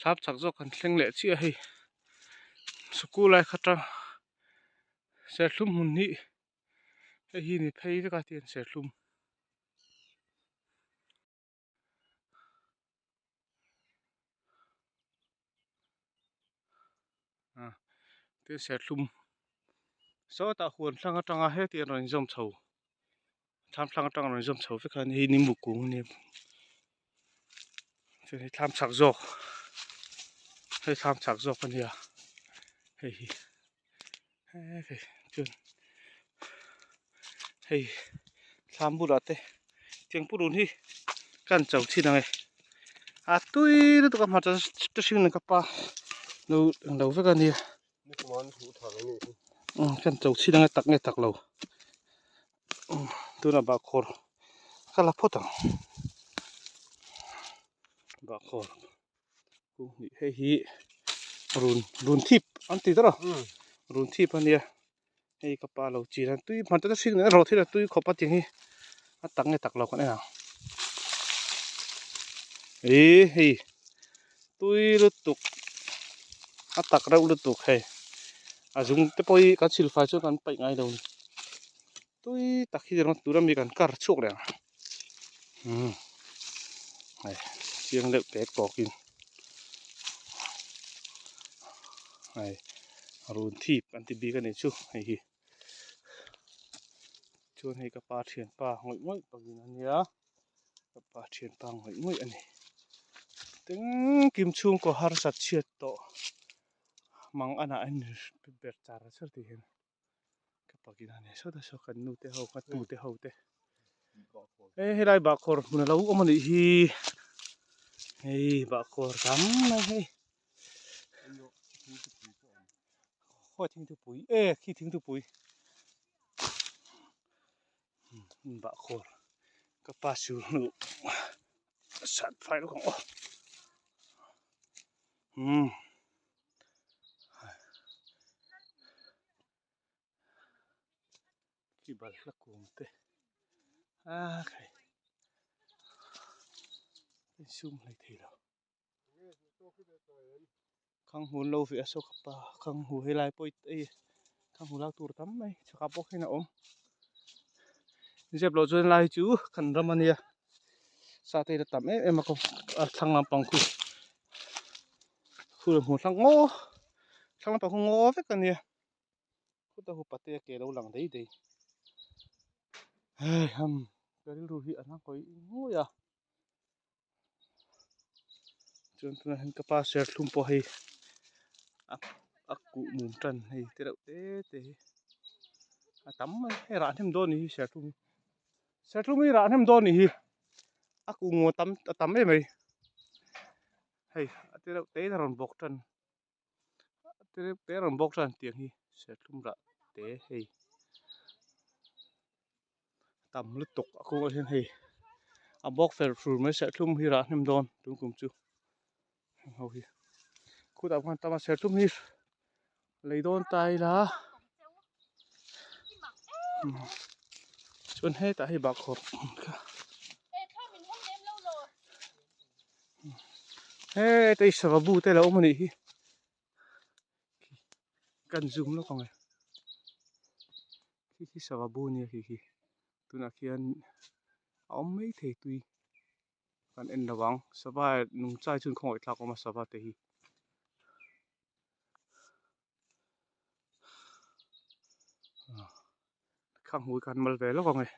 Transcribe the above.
Thlam chak zawk kan thleng leh chiah a hei sikul lai kha tang serthlum hmun hi hei hi ni phei vek a tiang serthlum. Tin serthlum sawtah huan hlang atanga hetiang rawn inzawm chho thlam hlang atanga rawn inzawm chho vek a ni hei nimbu kung a nia chuan hei thlam chak zawk hei thlam chak zawk a nia hei hi hei chuan hei thlam bulah te tiang purun hi kan cho thin ang e a tui lutuk a hmarcha te hring nen ka pa lo englo vek a nia kan cho thin ang e tak nge tak lo tunah bahkhawr ka la phawt ang bahkhawr. Hei hi run run thip an ti tawh a run thip a nia hei ka pa lo chin a tui hman te hring nen a rawh thil a tui khawp a tih hi a tak nge tak lo kan en ang ih hei tui lutuk a tak reuh lutuk hei a zung te pawh hi kan silfai chuan kan paih ngai lo a ni tui tak hi tura mi kan kar chhuak leh ang. Umm hei chiang deuh tek tawkin hei run thip an ti bik a nih chu hei hi chuan hei ka pa thianpa ngawih ngawih pawhin a nia ka pa thianpa ngawih ngawih a ni engkim chhungkaw harsat chhiat tawh mang a nah a ni ber char char tih hian. Ka pakin a nei sawt a saw kan nu te ho ka tu te ho te e helai bahkhawr hmun alo awm anih hi hei bahkhawr tam mai hei khawi thingthupui e khi thingthupui bahkhawr ka pa sur hnu sat fai lawk ang aw umm. Khi balhla kung te a khai a insum hlei thei lo khang hmun lo ve a saw ka pa khang hu helai pawh ei khang hu lak tur tam mai chhakah pawh khian a awm zep loh chuan lai chu kan ram a nia sa te hi a tam em em a a thlang lampang khu. Khur hmuh thlang ngaw thlang lampang khu ngaw vek a nia khuta hu pate a ke lo lang dei dei hei ham ka rilru hi a hna kawi ngawih a chuan tunah hian ka pa serthlum pawh hei a a kuh mum tan hei te reuh te te hi a tam mai hei rah hnem dawn a nih hi serthlum hi serthlum hi rah hnem dawn a nih hi a kuh ngaw tam a tam em mai. Hei a te reuh te in a rawn bawk tan a te reuh te a rawn bawk tan tiang hi serthlum rah te hei tam lutuk a kawngah hian hei a bawk fer fur mai serthlum hi rah hnem dawn tun kum chu heng ho hi khutah khuan tam a serthlum hi lei dawn ta ila chuan hetah hei bahkhawr kha heta hi sava bu te a lo awm a nih hi kan zoom lawk ang e khi khi sava bu a nia khi khi tunah khian a awm maithei tui kan en lo ang sava nungchai chuan khawngaih thlak a awm a sava te hi. Khang hmui khan mal ve lawk ang e.